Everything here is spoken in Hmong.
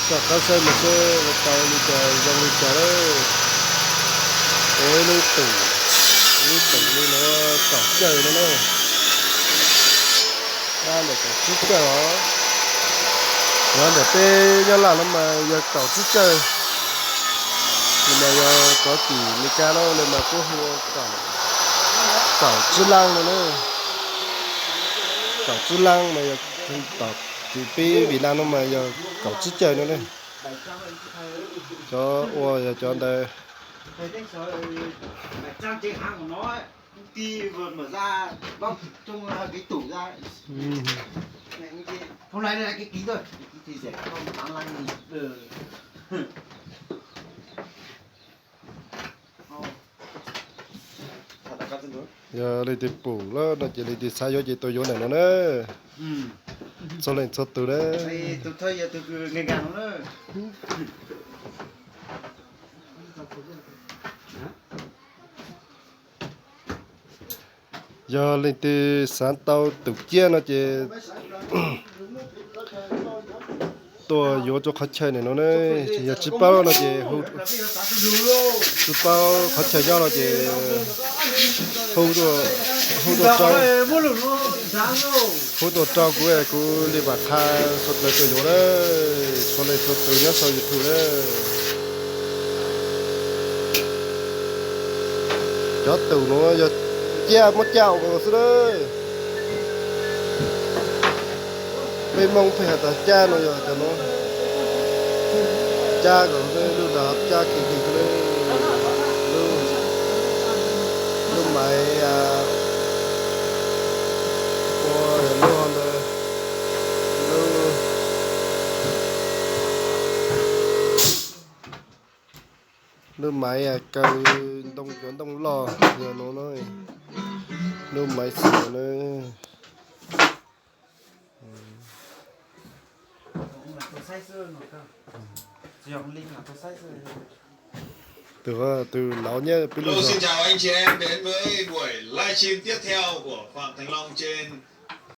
Txog qab saib mas seb ua tau li cas zoo li cas lawm. Ua ib lub tawm, ib lub tawm li no kaum cawj no na. Dab ntawm kaum tsib cawj os. Nyob ntawm peb Nyab Laj no mas yog kaum tsib cawj. Nws mas yog cov kim Mes Kas no lawv mas kuj hu ua kaum tsib leej no na. Kaum tsib leej mas yog tom tim peb Vim Nam no mas yog kaum tsib cawj no ne. Cov ua yog cov ntawd. Yog leej twg pum lawm no ces leej twg xav yuav ces tuaj yuav ntawm no na. Txhua leej txhua tus na. Yog leej twg xav tau tus ciab no ces tuaj yuav rau qhov chaw ntawm no na. Yog tsis paub no ces tsis paub qhov chaw nyob no ces hu, hu tuaj rau, hu tuaj rau kuv, kuv li mam qha suav dlawg tuaj yuav na. Txhua leej txhua tus nyob saum YouTube na. Cov tus no yog ciab muab caj ua xwb na. Peb Hmoob pheej has tas cab no yog cov no, cab kom lub dag cab kis kis xwb na. Lub maiv ua lub ho ntawd, lub, lub maiv kaw ntoo, cov ntoo loj yog no na. Lub maiv xim no na. Tus, tus laus nyiab peb lub zos. Xin chào anh chị em đến với buổi livestream tiếp theo của Phạm Thành Long trên